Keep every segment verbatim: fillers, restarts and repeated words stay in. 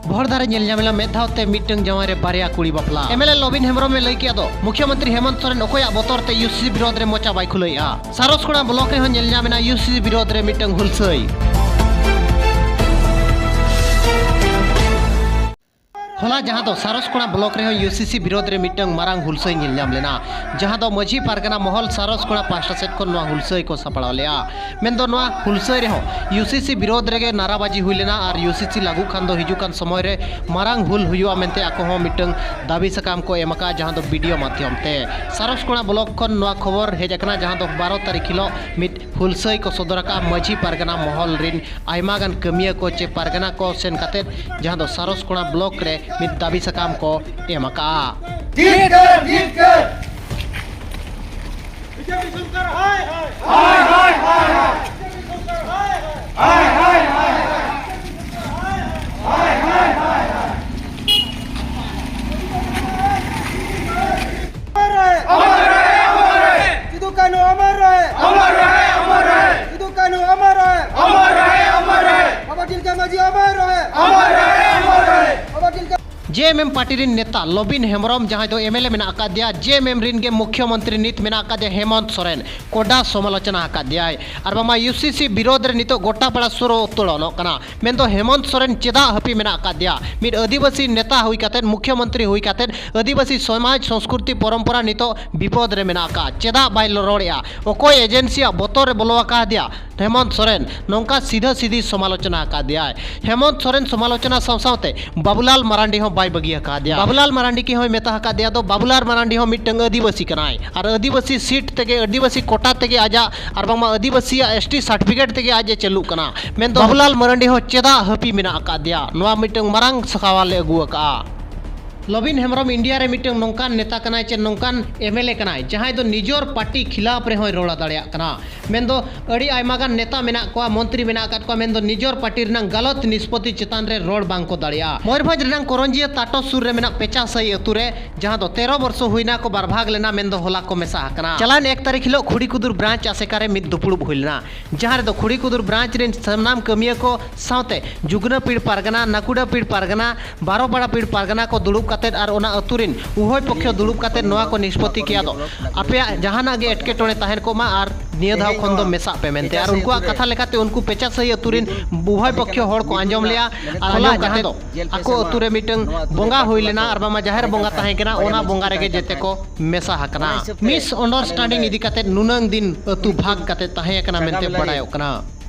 ᱵᱷᱚᱨ ᱫᱷᱟᱨᱮ ᱧᱮᱞ ᱧᱟᱢ ᱮᱱᱟ ᱢᱮᱫ ᱫᱷᱟᱣ ᱛᱮ ᱢᱤᱫᱴᱟᱝ ᱡᱟᱶᱟᱭ ᱨᱮ ᱵᱟᱨᱭᱟ ᱠᱩᱲᱤ ᱵᱟᱯᱞᱟ᱾ ᱮᱢᱮᱞᱮ ᱞᱚᱵᱤᱱ ᱦᱮᱢᱵᱨᱚᱢ ᱮ ᱞᱟᱹᱭ ᱠᱮᱫ ᱫᱚ, ᱢᱩᱠᱷᱭᱚᱢᱚᱱᱛᱨᱤ ᱦᱮᱢᱚᱱᱛ ᱥᱚᱨᱮᱱ ᱚᱠᱚᱭᱟᱜ ᱵᱚᱛᱚᱨ ᱛᱮ ᱭᱩᱥᱤᱥᱤ ᱵᱤᱨᱳᱫᱷ ᱨᱮ ᱢᱚᱪᱟ ᱵᱟᱭ ᱠᱷᱩᱞᱟᱹᱣᱮᱫᱼᱟ᱾ ᱥᱟᱨᱚᱥᱠᱚᱲᱟ ᱵᱞᱚᱠ ᱨᱮᱦᱚᱸ ᱧᱮᱞ ᱧᱟᱢ ᱮᱱᱟ ᱭᱩᱥᱤᱥᱤ ᱵᱤᱨᱳᱫᱷ ᱨᱮ ᱢᱤᱫᱴᱟᱝ ᱦᱩᱞᱥᱟᱹᱭ᱾ ᱦᱚᱞᱟ ᱡᱟᱦᱟᱸ ᱫᱚ ᱥᱟᱨᱚᱥᱠᱚᱲᱟ ᱵᱞᱚᱠ ᱨᱮᱦᱚᱸ ᱭᱩᱥᱤᱥᱤ ᱵᱤᱨᱳᱫᱷ ᱨᱮ ᱢᱤᱫᱴᱟᱝ ᱢᱟᱨᱟᱝ ᱦᱩᱞᱥᱟᱹᱭ ᱧᱮᱞ ᱧᱟᱢ ᱞᱮᱱᱟ, ᱡᱟᱦᱟᱸ ᱫᱚ ᱢᱟᱹᱡᱷᱤ ᱯᱟᱨᱜᱟᱱᱟ ᱢᱚᱦᱚᱞ ᱥᱟᱨᱚᱥᱠᱚᱲᱟ ᱯᱟᱦᱴᱟ ᱥᱮᱫ ᱠᱷᱚᱱ ᱱᱚᱣᱟ ᱦᱩᱞᱥᱟᱹᱭ ᱠᱚ ᱥᱟᱯᱲᱟᱣ ᱞᱮᱫᱼᱟ᱾ ᱢᱮᱱᱫᱚ ᱱᱚᱣᱟ ᱦᱩᱞᱥᱟᱹᱭ ᱨᱮᱦᱚᱸ ᱭᱩᱥᱤᱥᱤ ᱵᱤᱨᱳᱫᱷ ᱨᱮᱜᱮ ᱱᱟᱨᱟᱵᱟᱡᱤ ᱦᱩᱭ ᱞᱮᱱᱟ ᱟᱨ ᱭᱩᱥᱤᱥᱤ ᱞᱟᱹᱜᱩᱜ ᱠᱷᱟᱱ ᱫᱚ ᱦᱤᱡᱩᱜ ᱠᱟᱱ ᱥᱚᱢᱚᱭ ᱨᱮ ᱢᱟᱨᱟᱝ ᱦᱩᱞ ᱦᱩᱭᱩᱜᱼᱟ ᱢᱮᱱᱛᱮ ᱟᱠᱚ ᱦᱚᱸ ᱢᱤᱫᱴᱟᱝ ᱫᱟᱹᱵᱤ ᱥᱟᱠᱟᱢ ᱠᱚ ᱮᱢ ᱟᱠᱟᱫᱼᱟ, ᱡᱟᱦᱟᱸ ᱫᱚ ᱵᱤᱰᱤᱳ ᱢᱟᱫᱽᱫᱷᱚᱢ ᱛᱮ᱾ ᱥᱟᱨᱚᱥᱠᱚᱲᱟ ᱵᱞᱚᱠ ᱠᱷᱚᱱ ᱱᱚᱣᱟ ᱠᱷᱚᱵᱚᱨ ᱦᱮᱡ ᱟᱠᱟᱱᱟ, ᱡᱟᱦᱟᱸ ᱫᱚ ᱵᱟᱨᱚ ᱛᱟᱹᱨᱤᱠᱷ ᱦᱤᱞᱳᱜ ᱢᱤᱫ ᱦᱩᱞᱥᱟᱹᱭ ᱠᱚ ᱥᱚᱫᱚᱨ ᱟᱠᱟᱫᱼᱟ ᱢᱟᱹᱡᱷᱤ ᱯᱟᱨᱜᱟᱱᱟ ᱢᱚᱦᱚᱞ ᱨᱤᱱ ᱟᱭᱢᱟ ᱜᱟᱱ ᱠᱟᱹᱢᱤᱭᱟᱹ ᱠᱚ ᱪᱮ ᱯᱟᱨᱜᱟᱱᱟ ᱠᱚ ᱥᱮᱱ ᱠᱟᱛᱮᱫ, ᱡᱟᱦᱟᱸ ᱫᱚ ᱥᱟᱨᱚᱥᱠᱚᱲᱟ ᱵᱞᱚᱠ ᱨᱮ ᱢᱤᱫ ᱫᱟᱹᱵᱤ ᱥᱟᱠᱟᱢ ᱠᱚ ᱮᱢ ᱟᱠᱟᱫᱼᱟ᱾ ᱡᱤᱛᱠᱟᱹᱨ, ᱡᱤᱛᱠᱟᱹᱨ᱾ ᱵᱤᱡᱮᱯᱤ ᱥᱚᱨᱠᱟᱨ ᱦᱟᱭ ᱦᱟᱭ᱾ ᱦᱟᱭ ᱦᱟᱭ ᱦᱟᱭ ᱦᱟᱭ᱾ ᱵᱤᱡᱮᱯᱤ ᱥᱚᱨᱠᱟᱨ ᱦᱟᱭ ᱦᱟᱭ᱾ ᱦᱟᱭ ᱦᱟᱭ ᱦᱟᱭ᱾ ᱦᱟᱭ ᱦᱟᱭ ᱦᱟᱭ ᱦᱟᱭ᱾ ᱚᱢᱚᱨ ᱨᱚᱦᱮ, ᱚᱢᱚᱨ ᱨᱚᱦᱮ, ᱚᱢᱚᱨ ᱨᱚᱦᱮ᱾ ᱥᱤᱫᱩ ᱠᱟᱹᱱᱦᱩ ᱚᱢᱚᱨ ᱨᱚᱦᱮ᱾ ᱚᱢᱚᱨ ᱨᱚᱦᱮ, ᱚᱢᱚᱨ ᱨᱚᱦᱮ᱾ ᱥᱤᱫᱩ ᱠᱟᱹᱱᱦᱩ ᱚᱢᱚᱨ ᱨᱚᱦᱮ᱾ ᱚᱢᱚᱨ ᱨᱚᱦᱮ, ᱚᱢᱚᱨ ᱨᱚᱦᱮ᱾ ᱵᱟᱵᱟ ᱛᱤᱞᱠᱟᱹ ᱢᱟᱹᱡᱷᱤ ᱚᱢᱚᱨ ᱨᱚᱦᱮ᱾ ᱚᱢᱚᱨ ᱨᱚᱦᱮ, ᱚᱢᱚᱨ ᱨᱚᱦᱮ᱾ ᱵᱟᱵᱟ ᱛᱤᱞᱠᱟᱹ ᱡᱮᱮᱢᱮᱢ ᱯᱟᱨᱴᱤ ᱨᱤᱱ ᱱᱮᱛᱟ ᱞᱚᱵᱤᱱ ᱦᱮᱢᱵᱨᱚᱢ, ᱡᱟᱦᱟᱸᱭ ᱫᱚ ᱮᱢᱮᱞᱮ ᱢᱮᱱᱟᱜ ᱟᱠᱟᱫᱮᱭᱟ, ᱡᱮᱮᱢᱮᱢ ᱨᱤᱱ ᱜᱮ ᱢᱩᱠᱷᱭᱚᱢᱚᱱᱛᱨᱤ ᱱᱤᱛ ᱢᱮᱱᱟᱜ ᱟᱠᱟᱫᱮᱭᱟ ᱦᱮᱢᱚᱱᱛ ᱥᱚᱨᱮᱱ, ᱠᱚᱰᱟ ᱥᱚᱢᱟᱞᱳᱪᱚᱱᱟ ᱟᱠᱟᱫᱮᱭᱟᱭ᱾ ᱟᱨ ᱵᱟᱝᱢᱟ ᱭᱩᱥᱤᱥᱤ ᱵᱤᱨᱳᱫᱷ ᱨᱮ ᱱᱤᱛᱚᱜ ᱜᱚᱴᱟ ᱯᱟᱲᱟ ᱥᱩᱨ ᱩᱛᱟᱹᱨᱚᱜ ᱠᱟᱱᱟ᱾ ᱢᱮᱱᱫᱚ ᱦᱮᱢᱚᱱᱛ ᱥᱚᱨᱮᱱ ᱪᱮᱫᱟᱜ ᱦᱟᱹᱯᱤ ᱢᱮᱱᱟᱜ ᱟᱠᱟᱫᱮᱭᱟ? ᱢᱤᱫ ᱟᱹᱫᱤᱵᱟᱹᱥᱤ ᱱᱮᱛᱟ ᱦᱩᱭ ᱠᱟᱛᱮᱫ, ᱢᱩᱠᱷᱭᱚᱢᱚᱱᱛᱨᱤ ᱦᱩᱭ ᱠᱟᱛᱮᱫ, ᱟᱹᱫᱤᱵᱟᱹᱥᱤ ᱥᱚᱢᱟᱡᱽ, ᱥᱚᱝᱥᱠᱨᱤᱛᱤ, ᱯᱚᱨᱚᱢᱯᱚᱨᱟ ᱱᱤᱛᱚᱜ ᱵᱤᱯᱚᱫ ᱨᱮ ᱢᱮᱱᱟᱜ ᱟᱠᱟᱫ᱾ ᱪᱮᱫᱟᱜ ᱵᱟᱭ ᱨᱚᱲᱮᱫᱼᱟ? ᱚᱠᱚᱭ ᱮᱡᱮᱱᱥᱤᱭᱟᱜ ᱵᱚᱛᱚᱨ ᱨᱮ ᱵᱚᱞᱚ ᱟᱠᱟᱫᱮᱭᱟ ᱦᱮᱢᱚᱱᱛ ᱥᱚᱨᱮᱱ? ᱱᱚᱝᱠᱟ ᱥᱤᱫᱷᱟᱹ ᱥᱤᱫᱷᱤ ᱥᱚᱢᱟᱞᱳᱪᱚᱱᱟ ᱟᱠᱟᱫᱮᱭᱟᱭ᱾ ᱦᱮᱢᱚᱱᱛ ᱥᱚᱨᱮᱱ ᱥᱚᱢᱟᱞᱳᱪᱚᱱᱟ ᱥᱟᱶ ᱥᱟᱶᱛᱮ ᱵᱟᱵᱩᱞᱟᱞ ᱢᱟᱨᱟᱱᱰᱤ ᱦᱚᱸ ᱵᱟᱭ ᱵᱟᱹᱜᱤ ᱟᱠᱟᱫᱮᱭᱟ᱾ ᱵᱟᱵᱩᱞᱟᱞ ᱢᱟᱨᱟᱱᱰᱤ ᱠᱤ ᱦᱚᱸᱭ ᱢᱮᱛᱟ ᱟᱠᱟᱫᱮᱭᱟ ᱫᱚ, ᱵᱟᱵᱩᱞᱟᱞ ᱢᱟᱨᱟᱱᱰᱤ ᱦᱚᱸ ᱢᱤᱫᱴᱟᱝ ᱟᱹᱫᱤᱵᱟᱹᱥᱤ ᱠᱟᱱᱟᱭ ᱟᱨ ᱟᱹᱫᱤᱵᱟᱹᱥᱤ ᱥᱤᱴ ᱛᱮᱜᱮ, ᱟᱹᱫᱤᱵᱟᱹᱥᱤ ᱠᱳᱴᱟ ᱛᱮᱜᱮ ᱟᱡᱟᱜ ᱟᱨ ᱵᱟᱝᱢᱟ ᱟᱹᱫᱤᱵᱟᱹᱥᱤᱭᱟᱜ ᱮᱥ ᱴᱤ ᱥᱟᱨᱴᱤᱯᱷᱤᱠᱮᱴ ᱛᱮᱜᱮ ᱟᱡ ᱮ ᱪᱟᱹᱞᱩᱜ ᱠᱟᱱᱟ᱾ ᱢᱮᱱᱫᱚ ᱵᱟᱵᱩᱞᱟᱞ ᱢᱟᱨᱟᱱᱰᱤ ᱦᱚᱸ ᱪᱮᱫᱟᱜ ᱦᱟᱹᱯᱤ ᱢᱮᱱᱟᱜ ᱟᱠᱟᱫᱮᱭᱟ, ᱱᱚᱣᱟ ᱢᱤᱫᱴᱟᱝ ᱢᱟᱨᱟᱝ ᱥᱟᱠᱟᱣᱟ ᱞᱮ ᱟᱹᱜᱩ ᱟᱠᱟᱫᱼᱟ᱾ ᱞᱚᱵᱤᱱ ᱦᱮᱢᱵᱨᱚᱢ ᱤᱱᱰᱤᱭᱟ ᱨᱮ ᱢᱤᱫᱴᱟᱝ ᱱᱚᱝᱠᱟᱱ ᱱᱮᱛᱟ ᱠᱟᱱᱟᱭ ᱪᱮ ᱱᱚᱝᱠᱟᱱ ᱮᱢ ᱮᱞ ᱮ ᱠᱟᱱᱟᱭ, ᱡᱟᱦᱟᱸᱭ ᱫᱚ ᱱᱤᱡᱚᱨ ᱯᱟᱨᱴᱤ ᱠᱷᱤᱞᱟᱯ ᱨᱮᱦᱚᱸᱭ ᱨᱚᱲ ᱫᱟᱲᱮᱭᱟᱜ ᱠᱟᱱᱟ᱾ ᱢᱮᱱᱫᱚ ᱟᱹᱰᱤ ᱟᱭᱢᱟ ᱜᱟᱱ ᱱᱮᱛᱟ ᱢᱮᱱᱟᱜ ᱠᱚᱣᱟ, ᱢᱚᱱᱛᱨᱤ ᱢᱮᱱᱟᱜ ᱟᱠᱟᱫ ᱠᱚᱣᱟ, ᱢᱮᱱᱫᱚ ᱱᱤᱡᱚᱨ ᱯᱟᱨᱴᱤ ᱨᱮᱱᱟᱜ ᱜᱟᱞᱚᱛ ᱱᱤᱥᱯᱚᱛᱤ ᱪᱮᱛᱟᱱ ᱨᱮ ᱨᱚᱲ ᱵᱟᱝ ᱠᱚ ᱫᱟᱲᱮᱭᱟᱜᱼᱟ᱾ ᱢᱚᱭᱩᱨᱵᱷᱚᱸᱡᱽ ᱨᱮᱱᱟᱜ ᱠᱚᱨᱚᱧᱡᱤᱭᱟᱹ ᱛᱟᱴᱚ ᱥᱩᱨ ᱨᱮ ᱢᱮᱱᱟᱜ ᱯᱮᱪᱟᱥᱟᱹᱭ ᱟᱹᱛᱩ ᱨᱮ, ᱡᱟᱦᱟᱸ ᱫᱚ ᱛᱮᱨᱚ ᱵᱚᱨᱥᱚ ᱦᱩᱭᱱᱟ ᱠᱚ ᱵᱟᱨ ᱵᱷᱟᱜᱽ ᱞᱮᱱᱟ, ᱢᱮᱱᱫᱚ ᱦᱚᱞᱟ ᱠᱚ ᱢᱮᱥᱟ ᱟᱠᱟᱱᱟ᱾ ᱪᱟᱞᱟᱣᱮᱱ ᱮᱠ ᱛᱟᱹᱨᱤᱠᱷ ᱦᱤᱞᱳᱜ ᱠᱷᱩᱲᱤᱠᱩᱫᱩᱨ ᱵᱨᱟᱧᱪ ᱟᱥᱮᱠᱟ ᱨᱮ ᱢᱤᱫ ᱫᱩᱯᱲᱩᱵ ᱦᱩᱭ ᱞᱮᱱᱟ, ᱡᱟᱦᱟᱸ ᱨᱮᱫᱚ ᱠᱷᱩᱲᱤᱠᱩᱫᱩᱨ ᱵᱨᱟᱧᱪ ᱨᱮᱱ ᱥᱟᱱᱟᱢ ᱠᱟᱹᱢᱤᱭᱟᱹ ᱠᱚ ᱥᱟᱶᱛᱮ ᱡᱩᱜᱽᱱᱟᱹᱯᱤᱲ ᱯᱟᱨᱜᱟᱱᱟ, ᱱᱟᱠᱩᱰᱟᱯᱤᱲ ᱯᱟᱨᱜᱟᱱᱟ, ᱵᱟᱨᱚᱯᱟᱲᱟ ᱯᱤᱲ ᱯᱟᱨᱜᱟᱱᱟ ᱠᱚ ᱫᱩᱲᱩᱵ ᱠᱟᱛᱮᱫ ᱟᱨ ᱚᱱᱟ ᱟᱹᱛᱩ ᱨᱮᱱ ᱩᱵᱷᱚᱭ ᱯᱚᱠᱠᱷᱚ ᱫᱩᱲᱩᱵ ᱠᱟᱛᱮᱫ ᱱᱚᱣᱟ ᱠᱚ ᱱᱤᱥᱯᱚᱛᱤ ᱠᱮᱫᱟ ᱫᱚ, ᱟᱯᱮᱭᱟᱜ ᱡᱟᱦᱟᱱᱟᱜ ᱜᱮ ᱮᱴᱠᱮᱴᱚᱬᱮ ᱛᱟᱦᱮᱱ ᱠᱚᱜ ᱢᱟ ᱟᱨ ᱱᱤᱭᱟᱹ ᱫᱷᱟᱣ ᱠᱷᱚᱱ ᱫᱚ ᱢᱮᱥᱟᱜ ᱯᱮ ᱢᱮᱱᱛᱮ᱾ ᱟᱨ ᱩᱱᱠᱩᱣᱟᱜ ᱠᱟᱛᱷᱟ ᱞᱮᱠᱟᱛᱮ ᱩᱱᱠᱩ ᱯᱮᱪᱟᱥᱟᱹᱭ ᱟᱹᱛᱩ ᱨᱮᱱ ᱩᱵᱷᱚᱭ ᱯᱚᱠᱠᱷᱚ ᱦᱚᱲ ᱠᱚ ᱟᱸᱡᱚᱢ ᱞᱮᱜᱼᱟ ᱟᱨ ᱟᱸᱡᱚᱢ ᱠᱟᱛᱮᱫ ᱟᱠᱚ ᱟᱹᱛᱩ ᱨᱮ ᱢᱤᱫᱴᱟᱝ ᱵᱚᱸᱜᱟ ᱦᱩᱭ ᱞᱮᱱᱟ ᱟᱨ ᱵᱟᱝᱢᱟ ᱡᱟᱦᱮᱨ ᱵᱚᱸᱜᱟ ᱛᱟᱦᱮᱸ ᱠᱟᱱᱟ, ᱚᱱᱟ ᱵᱚᱸᱜᱟ ᱨᱮᱜᱮ ᱡᱮᱛᱮ ᱠᱚ ᱢᱮᱥᱟ ᱟᱠᱟᱱᱟ᱾ ᱢᱤᱥ ᱟᱱᱰᱟᱨᱥᱴᱮᱱᱰᱤᱝ ᱤᱫᱤ ᱠᱟᱛᱮᱫ ᱱᱩᱱᱟᱹᱝ ᱫᱤᱱ ᱟᱹᱛᱩ ᱵᱷᱟᱜᱽ ᱠᱟᱛᱮᱫ ᱛᱟᱦᱮᱸ ᱠᱟᱱᱟ ᱢᱮᱱᱛᱮ ᱵᱟᱰᱟᱭᱚᱜ ᱠᱟᱱᱟ᱾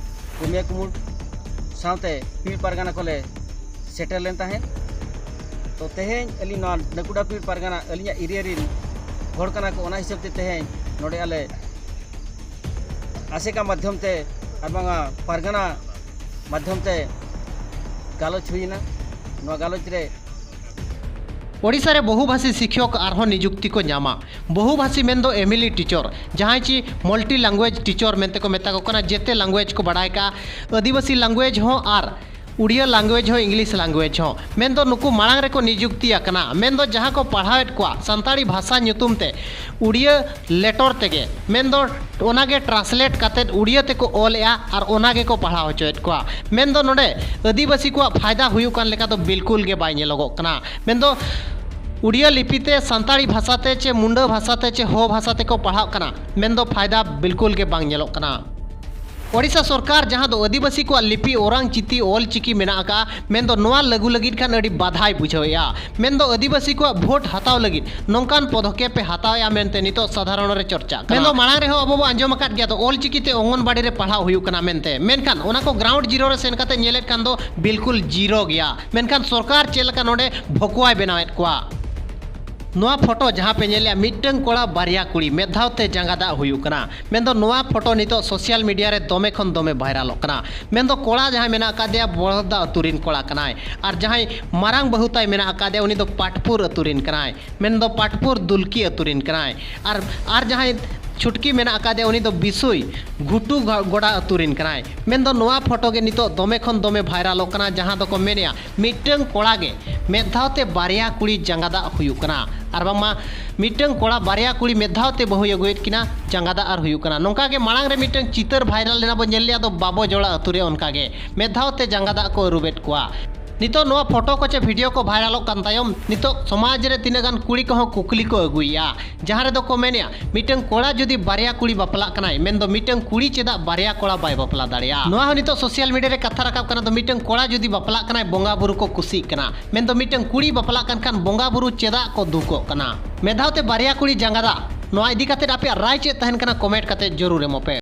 ᱠᱩᱢᱤᱭᱟ ᱠᱩᱢᱩᱴ ᱥᱟᱶᱛᱮ ᱯᱤᱲ ᱯᱟᱨᱜᱟᱱᱟ ᱠᱚᱞᱮ ᱥᱮᱴᱮᱨ ᱞᱮᱱ ᱛᱟᱦᱮᱸᱫ᱾ ᱛᱚ, ᱛᱮᱦᱮᱧ ᱟᱹᱞᱤᱧ ᱱᱚᱣᱟ ᱱᱟᱹᱠᱩᱰᱟ ᱯᱤᱲ ᱯᱟᱨᱜᱟᱱᱟ ᱟᱹᱞᱤᱧᱟᱜ ᱮᱨᱤᱭᱟ ᱨᱮᱱ ᱦᱚᱲ ᱠᱟᱱᱟ ᱠᱚ, ᱚᱱᱟ ᱦᱤᱥᱟᱹᱵ ᱛᱮ ᱛᱮᱦᱮᱧ ᱱᱚᱰᱮ ᱟᱞᱮ ᱟᱥᱮᱠᱟ ᱢᱟᱫᱽᱫᱷᱚᱢ ᱛᱮ ᱟᱨ ᱵᱟᱝᱟ ᱯᱟᱨᱜᱟᱱᱟ ᱢᱟᱫᱽᱫᱷᱚᱢ ᱛᱮ ᱜᱟᱞᱚᱪ ᱦᱩᱭᱮᱱᱟ᱾ ᱱᱚᱣᱟ ᱜᱟᱞᱚᱪ ᱨᱮ ᱳᱰᱤᱥᱟ ᱨᱮ ᱵᱚᱦᱩᱵᱷᱟᱥᱤ ᱥᱤᱠᱷᱭᱚᱠ ᱟᱨᱦᱚᱸ ᱱᱤᱡᱩᱠᱛᱤ ᱠᱚ ᱧᱟᱢᱟ᱾ ᱵᱚᱦᱩᱵᱷᱟᱥᱤ ᱢᱮᱱᱫᱚ ᱮᱢᱤᱞᱤ ᱴᱤᱪᱚᱨ, ᱡᱟᱦᱟᱸᱭ ᱪᱮ ᱢᱟᱞᱴᱤ ᱞᱟᱝᱜᱩᱭᱮᱡᱽ ᱴᱤᱪᱚᱨ ᱢᱮᱱᱛᱮ ᱠᱚ ᱢᱮᱛᱟ ᱠᱚ ᱠᱟᱱᱟ᱾ ᱡᱮᱛᱮ ᱞᱟᱝᱜᱩᱭᱮᱡᱽ ᱠᱚ ᱵᱟᱲᱟᱭ ᱠᱟᱜᱼᱟ, ᱟᱹᱫᱤᱵᱟᱹᱥᱤ ᱞᱟᱝᱜᱩᱭᱮᱡᱽ ᱦᱚᱸ ᱟᱨ ᱩᱲᱤᱭᱟ ᱞᱟᱝᱜᱩᱭᱮᱡᱽ ᱦᱚᱸ, ᱤᱝᱞᱤᱥ ᱞᱟᱝᱜᱩᱭᱮᱡᱽ ᱦᱚᱸ᱾ ᱢᱮᱱᱫᱚ ᱱᱩᱠᱩ ᱢᱟᱲᱟᱝ ᱨᱮᱠᱚ ᱱᱤᱡᱩᱠᱛᱤ ᱟᱠᱟᱱᱟ, ᱢᱮᱱᱫᱚ ᱡᱟᱦᱟᱸ ᱠᱚ ᱯᱟᱲᱦᱟᱣᱮᱫ ᱠᱚᱣᱟ ᱥᱟᱱᱛᱟᱲᱤ ᱵᱷᱟᱥᱟ ᱧᱩᱛᱩᱢ ᱛᱮ ᱩᱲᱤᱭᱟ ᱞᱮᱴᱚᱨ ᱛᱮᱜᱮ, ᱢᱮᱱᱫᱚ ᱚᱱᱟᱜᱮ ᱴᱨᱟᱱᱥᱞᱮᱴ ᱠᱟᱛᱮᱫ ᱩᱲᱤᱭᱟ ᱛᱮᱠᱚ ᱚᱞᱮᱜᱼᱟ ᱟᱨ ᱚᱱᱟ ᱜᱮᱠᱚ ᱯᱟᱲᱦᱟᱣ ᱦᱚᱪᱚᱭᱮᱫ ᱠᱚᱣᱟ᱾ ᱢᱮᱱᱫᱚ ᱱᱚᱰᱮ ᱟᱹᱫᱤᱵᱟᱹᱥᱤ ᱠᱚᱣᱟᱜ ᱯᱷᱟᱭᱫᱟ ᱦᱩᱭᱩᱜ ᱠᱟᱱ ᱞᱮᱠᱟ ᱫᱚ ᱵᱤᱞᱠᱩᱞ ᱜᱮ ᱵᱟᱭ ᱧᱮᱞᱚᱜᱚᱜ ᱠᱟᱱᱟ᱾ ᱢᱮᱱᱫᱚ ᱩᱲᱤᱭᱟ ᱞᱤᱯᱤ ᱛᱮ ᱥᱟᱱᱛᱟᱲᱤ ᱵᱷᱟᱥᱟ ᱛᱮ ᱪᱮ ᱢᱩᱱᱰᱟᱹ ᱵᱷᱟᱥᱟ ᱛᱮ ᱪᱮ ᱦᱳ ᱵᱷᱟᱥᱟ ᱛᱮᱠᱚ ᱯᱟᱲᱦᱟᱜ ᱠᱟᱱᱟ, ᱢᱮᱱᱫᱚ ᱯᱷᱟᱭᱫᱟ ᱵᱤᱞᱠᱩᱞ ᱜᱮ ᱵᱟᱝ ᱧᱮᱞᱚᱜ ᱠᱟᱱᱟ᱾ ᱳᱰᱤᱥᱟ ᱥᱚᱨᱠᱟᱨ ᱡᱟᱦᱟᱸ ᱫᱚ ᱟᱹᱫᱤᱵᱟᱹᱥᱤ ᱠᱚᱣᱟᱜ ᱞᱤᱯᱤ ᱚᱨᱟᱝ ᱪᱤᱛᱤ ᱚᱞ ᱪᱤᱠᱤ ᱢᱮᱱᱟᱜ ᱟᱠᱟᱫᱼᱟ, ᱢᱮᱱᱫᱚ ᱱᱚᱣᱟ ᱞᱟᱹᱜᱩ ᱞᱟᱹᱜᱤᱫ ᱠᱷᱟᱱ ᱟᱹᱰᱤ ᱵᱟᱫᱷᱟᱭ ᱵᱩᱡᱷᱟᱹᱣᱮᱫᱼᱟ᱾ ᱢᱮᱱᱫᱚ ᱟᱹᱫᱤᱵᱟᱹᱥᱤ ᱠᱚᱣᱟᱜ ᱵᱷᱳᱴ ᱦᱟᱛᱟᱣ ᱞᱟᱹᱜᱤᱫ ᱱᱚᱝᱠᱟᱱ ᱯᱚᱫᱚᱠᱷᱮᱯ ᱮ ᱦᱟᱛᱟᱣᱮᱫᱼᱟ ᱢᱮᱱᱛᱮ ᱱᱤᱛᱚᱜ ᱥᱟᱫᱷᱟᱨᱚᱱ ᱨᱮ ᱪᱚᱨᱪᱟᱜ ᱠᱟᱱᱟ᱾ ᱢᱮᱱᱫᱚ ᱢᱟᱲᱟᱝ ᱨᱮᱦᱚᱸ ᱟᱵᱚ ᱵᱚ ᱟᱸᱡᱚᱢ ᱟᱠᱟᱫ ᱜᱮᱭᱟ, ᱫᱚ ᱚᱞ ᱪᱤᱠᱤ ᱛᱮ ᱚᱝᱜᱚᱱᱵᱟᱲᱤ ᱨᱮ ᱯᱟᱲᱦᱟᱣ ᱦᱩᱭᱩᱜ ᱠᱟᱱᱟ ᱢᱮᱱᱛᱮ, ᱢᱮᱱᱠᱷᱟᱱ ᱚᱱᱟ ᱠᱚ ᱜᱨᱟᱣᱩᱱᱰ ᱡᱤᱨᱳ ᱨᱮ ᱥᱮᱱ ᱠᱟᱛᱮ ᱧᱮᱞᱮᱫ ᱠᱷᱟᱱ ᱫᱚ ᱵᱤᱞᱠᱩᱞ ᱡᱤᱨᱳ ᱜᱮᱭᱟ᱾ ᱢᱮᱱᱠᱷᱟᱱ ᱥᱚᱨᱠᱟᱨ ᱪᱮᱫ ᱞᱮᱠᱟ ᱱᱚᱰᱮ ᱵᱷᱚᱠᱩᱣᱟᱭ ᱵᱮᱱᱟᱣᱮᱫ ᱠᱚᱣᱟ᱾ ᱱᱚᱣᱟ ᱯᱷᱳᱴᱳ ᱡᱟᱦᱟᱸ ᱯᱮ ᱧᱮᱞᱮᱜᱼᱟ, ᱢᱤᱫᱴᱟᱝ ᱠᱚᱲᱟ ᱵᱟᱨᱭᱟ ᱠᱩᱲᱤ ᱢᱤᱫ ᱫᱷᱟᱣ ᱛᱮ ᱡᱟᱸᱜᱟ ᱫᱟᱜ ᱦᱩᱭᱩᱜ ᱠᱟᱱᱟ᱾ ᱢᱮᱱᱫᱚ ᱱᱚᱣᱟ ᱯᱷᱳᱴᱳ ᱱᱤᱛᱚᱜ ᱥᱳᱥᱟᱞ ᱢᱤᱰᱤᱭᱟ ᱨᱮ ᱫᱚᱢᱮ ᱠᱷᱚᱱ ᱫᱚᱢᱮ ᱵᱷᱟᱭᱨᱟᱞᱚᱜ ᱠᱟᱱᱟ᱾ ᱢᱮᱱᱫᱚ ᱠᱚᱲᱟ ᱡᱟᱦᱟᱸᱭ ᱢᱮᱱᱟᱜ ᱟᱠᱟᱫᱮᱭᱟ ᱵᱚᱲᱫᱟ ᱟᱹᱛᱩ ᱨᱤᱱ ᱠᱚᱲᱟ ᱠᱟᱱᱟᱭ, ᱟᱨ ᱡᱟᱦᱟᱸᱭ ᱢᱟᱨᱟᱝ ᱵᱟᱹᱦᱩ ᱛᱟᱭ ᱢᱮᱱᱟᱜ ᱟᱠᱟᱫᱮᱭᱟ ᱩᱱᱤ ᱫᱚ ᱯᱟᱴᱯᱩᱨ ᱟᱹᱛᱩ ᱨᱤᱱ ᱠᱟᱱᱟᱭ, ᱢᱮᱱᱫᱚ ᱯᱟᱴᱯᱩᱨ ᱫᱩᱞᱠᱤ ᱟᱹᱛᱩ ᱨᱤᱱ ᱠᱟᱱᱟᱭ᱾ ᱟᱨ, ᱟᱨ ᱡᱟᱦᱟᱸᱭ ᱪᱷᱩᱴᱠᱤ ᱢᱮᱱᱟᱜ ᱟᱠᱟᱫᱮᱭᱟ ᱩᱱᱤ ᱫᱚ ᱵᱤᱥᱩᱭ ᱜᱷᱩᱴᱩ ᱜᱚ-, ᱜᱚᱰᱟ ᱟᱹᱛᱩ ᱨᱤᱱ ᱠᱟᱱᱟᱭ᱾ ᱢᱮᱱᱫᱚ ᱱᱚᱣᱟ ᱯᱷᱳᱴᱳ ᱜᱮ ᱱᱤᱛᱚᱜ ᱫᱚᱢᱮ ᱠᱷᱚᱱ ᱫᱚᱢᱮ ᱵᱷᱟᱭᱨᱟᱞᱚᱜ ᱠᱟᱱᱟ, ᱡᱟᱦᱟᱸ ᱫᱚᱠᱚ ᱢᱮᱱᱮᱜᱼᱟ ᱢᱤᱫᱴᱟᱝ ᱠᱚᱲᱟ ᱜᱮ ᱢᱤᱫ ᱫᱷᱟᱣ ᱛᱮ ᱵᱟᱨᱭᱟ ᱠᱩᱲᱤ ᱡᱟᱸᱜᱟ ᱫᱟᱜ ᱦᱩᱭᱩᱜ ᱠᱟᱱᱟ, ᱟᱨ ᱵᱟᱝᱢᱟ ᱢᱤᱫᱴᱟᱝ ᱠᱚᱲᱟ ᱵᱟᱨᱭᱟ ᱠᱩᱲᱤ ᱢᱤᱫ ᱫᱷᱟᱣ ᱛᱮ ᱵᱟᱹᱦᱩᱭ ᱟᱹᱜᱩᱭᱮᱫ ᱠᱤᱱᱟ, ᱡᱟᱸᱜᱟ ᱫᱟᱜ ᱟᱨ ᱦᱩᱭᱩᱜ ᱠᱟᱱᱟ᱾ ᱱᱚᱝᱠᱟ ᱜᱮ ᱢᱟᱲᱟᱝ ᱨᱮ ᱢᱤᱫᱴᱟᱝ ᱪᱤᱛᱟᱹᱨ ᱵᱷᱟᱭᱨᱟᱞ ᱞᱮᱱᱟ, ᱵᱚ ᱧᱮᱞ ᱞᱮᱜᱼᱟ ᱫᱚ ᱵᱟᱵᱚ ᱡᱚᱲᱟ ᱟᱹᱛᱩ ᱨᱮ ᱚᱱᱠᱟ ᱜᱮ ᱢᱤᱫ ᱫᱷᱟᱣ ᱛᱮ ᱡᱟᱸᱜᱟ ᱫᱟᱜ ᱠᱚ ᱟᱹᱨᱩᱵᱮᱫ ᱠᱚᱣᱟ᱾ ᱱᱤᱛᱚᱜ ᱱᱚᱣᱟ ᱯᱷᱳᱴᱳ ᱠᱚ ᱪᱮ ᱵᱷᱤᱰᱤᱭᱳ ᱠᱚ ᱵᱷᱟᱭᱨᱟᱞᱚᱜ ᱠᱟᱱ ᱛᱟᱭᱚᱢ ᱱᱤᱛᱚᱜ ᱥᱚᱢᱟᱡᱽ ᱨᱮ ᱛᱤᱱᱟᱹᱜ ᱜᱟᱱ ᱠᱩᱲᱤ ᱠᱚᱦᱚᱸ ᱠᱩᱠᱞᱤ ᱠᱚ ᱟᱹᱜᱩᱭᱮᱜᱼᱟ, ᱡᱟᱦᱟᱸ ᱨᱮᱫᱚ ᱠᱚ ᱢᱮᱱᱮᱜᱼᱟ ᱢᱤᱫᱴᱟᱝ ᱠᱚᱲᱟ ᱡᱩᱫᱤ ᱵᱟᱨᱭᱟ ᱠᱩᱲᱤ ᱵᱟᱯᱞᱟᱜ ᱠᱟᱱᱟᱭ, ᱢᱮᱱᱫᱚ ᱢᱤᱫᱴᱟᱝ ᱠᱩᱲᱤ ᱪᱮᱫᱟᱜ ᱵᱟᱨᱭᱟ ᱠᱚᱲᱟ ᱵᱟᱭ ᱵᱟᱯᱞᱟ ᱫᱟᱲᱮᱭᱟᱜᱼᱟ? ᱱᱚᱣᱟ ᱦᱚᱸ ᱱᱤᱛᱚᱜ ᱥᱳᱥᱟᱞ ᱢᱤᱰᱤᱭᱟ ᱨᱮ ᱠᱟᱛᱷᱟ ᱨᱟᱠᱟᱵ ᱠᱟᱱᱟ, ᱫᱚ ᱢᱤᱫᱴᱟᱝ ᱠᱚᱲᱟ ᱡᱩᱫᱤ ᱵᱟᱯᱞᱟᱜ ᱠᱟᱱᱟᱭ ᱵᱚᱸᱜᱟ ᱵᱩᱨᱩ ᱠᱚ ᱠᱩᱥᱤᱜ ᱠᱟᱱᱟ, ᱢᱮᱱᱫᱚ ᱢᱤᱫᱴᱟᱝ ᱠᱩᱲᱤ ᱵᱟᱯᱞᱟᱜ ᱠᱟᱱ ᱠᱷᱟᱱ ᱵᱚᱸᱜᱟ ᱵᱩᱨᱩ ᱪᱮᱫᱟᱜ ᱠᱚ ᱫᱩᱠᱚᱜ ᱠᱟᱱᱟ? ᱢᱤᱫ ᱫᱷᱟᱣ ᱛᱮ ᱵᱟᱨᱭᱟ ᱠᱩᱲᱤ ᱡᱟᱸᱜᱟ ᱫᱟᱜ, ᱱᱚᱣᱟ ᱤᱫᱤ ᱠᱟᱛᱮ ᱟᱯᱮᱭᱟᱜ ᱨᱟᱭ ᱪᱮᱫ ᱛᱟᱦᱮᱱ ᱠᱟᱱᱟ, ᱠᱚᱢᱮᱱᱴ ᱠᱟᱛᱮ ᱡᱚᱨᱩᱨ ᱮᱢᱚᱜ ᱯᱮ᱾